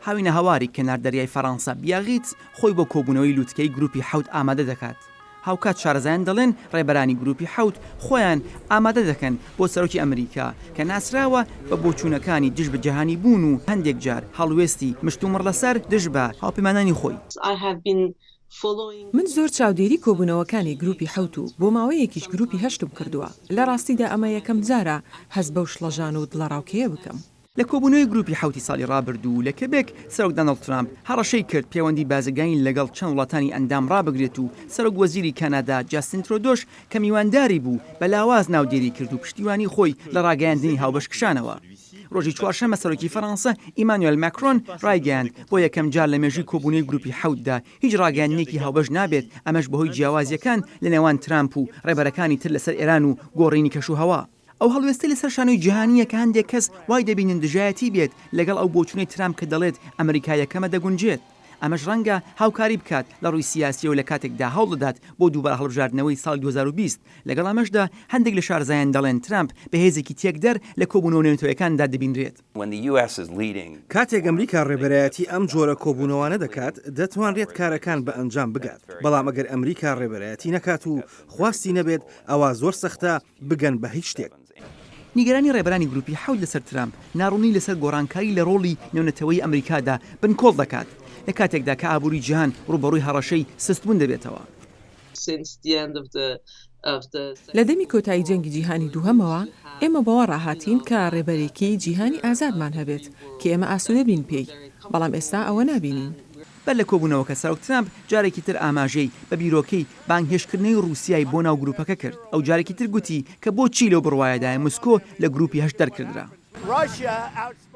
هاوینەهەواری کەنار دەریای فەرەنسا بیاغیتز خۆی بۆ کۆبوونەوەی لوتکەی گروپی حەوت ئامادە دەکات. هاوکات شارەزایان دەڵێن ڕێبەرانی گروپی حەوت خۆیان ئامادە دەکەن بۆ سەرۆکی ئەمریکا کە ناسراوە بە بۆچوونەکانی دژ بە جیهانیبوون و هەندێک جار هەڵوێستی مشتومڕلەسەر دژ بە هاوپەیمانانی خۆی. من زۆر چاودێری کۆبوونەوەکانی گروپی حەوت و بۆ ماوەیەکیش گروپی هەشتم کردووە، لە ڕاستیدا ئەمە یەکەم جارە هەست بەو شڵەژان و دڵەڕاوکێیە بکەم. لە کۆبوونەوەی گروپی حەوتی ساڵی ڕابردوو لە کێبێک، سەرۆک دانۆڵد ترامپ هەڕەشەی کرد پێوەندی بازرگانی لەگەڵ چەند وڵاتانی ئەندام ڕابگرێت و سەرۆک وەزیری کەنەدا جاستن ترۆدۆش کە میوانداری بوو بە لاواز ناودێری کرد و پشتیوانی خۆی لە ڕاگەیاندنی هاوبەش کشانەوە. ڕۆژی چوارشەممە سەرۆکی فەرەنسا ئیمانوێل ماکرۆن ڕایگەیاند، بۆ یەکەم جار لە مێژووی کۆبوونەوەی گروپی حەوتدا هیچ ڕاگەیاندنێکی هاوبەش نابێت، ئەمەش بەهۆی جیاوازییەکان لە نێوان ترامپ و ڕێبەرەکانی تر لەسەر ئێران و گۆڕینی کەشوهەوا. ئەو هەڵوێستەی لەسەر شانۆی جیهانییە کە هەندێک کەس وای دەبینن دژایەتی بێت لەگەڵ ئەو بۆچوونەی ترامپ کە دەڵێت ئەمریکا یەکەمە دەگونجێت. ئەمەش ڕەنگە هاوکاری بکات لە ڕووی سیاسییەوە لە کاتێکدا هەوڵدەدات بۆ دووبارە هەڵبژاردنەوەی ساڵی 2020. لەگەڵ ئەمەشدا هەندێک لە شارەزایان دەڵێن ترامپ بە هێزێکی تێکدەر لە کۆبوونەوە نێونەتەوەیەکاندا دەبینرێت. کاتێک ئەمریکا ڕێبەرایەتی ئەم جۆرە کۆبوونەوانە دەکات، دەتوانرێت کارەکان بە ئەنجام بگات، بەڵام ئەگەر ئەمریکا ڕێبەرایەتی نەکات و خواستی نەبێت، ئەوا زۆر سەختە بگەن بە هیچ شتێک. نیگەرانی ڕێبەرانی گروپی حەوت لەسەر ترامپ، ناڕوونی لەسەر گۆڕانکاری لە ڕۆڵی نێونەتەوەیی ئەمریکادا بنکۆڵ دەکات، لە کاتێکدا کە ئابووری جیهان ڕووبەڕووی هەڕەشەی سستبوون دەبێتەوە. لە دەمی کۆتایی جەنگی جیهانی دووهەمەوە، ئێمە بەوە ڕاهاتین کە ڕێبەرێکی جیهانی ئازادمان هەبێت کە ئێمە ئاسوودە بین پێی، بەڵام ئێستا ئەوە نابینین. بەر لە کۆبوونەوەکە سەرۆک ترامپ جارێکی تر ئاماژەی بە بیرۆکەی بانگهێشتکردنەوەی ڕووسیای بۆ ناو گرووپەکە کرد. ئەو جارێکی تر گوتی کە بۆچی لەو بڕوایەدایە مسکۆ لە گرووپی هەشت دەرکردرا.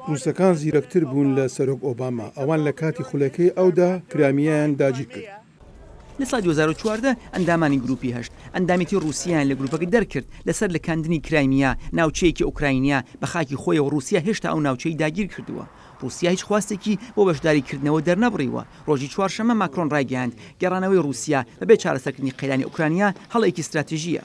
ڕووسەکان زیرەکتر بوون لە سەرۆک ئۆباما، ئەوان لە کاتی خولەکەی ئەودا کرامیایان داگیرکرد. لە ساڵی 2014 ئەندامانی گرووپی هەشت ئەندامێتی ڕووسیایان لە گرووپەکە دەرکرد لەسەر لکاندنی کرایمیا، ناوچەیەکی ئۆکراینیا بە خاکی خۆیەوە، ڕووسیا هێشتا ئەو ناوچەی داگیرکردووە. ڕووسیا هیچ خواستێکی بۆ بەشداریکردنەوە دەرنەبڕیوە. ڕۆژی چوارشەممە ماکرۆن ڕایگەیاند، گەڕانەوەی ڕووسیا بەبێ چارەسەرکردنی قەیرانی ئۆکرانیا هەڵەیەکی ستراتیژییە.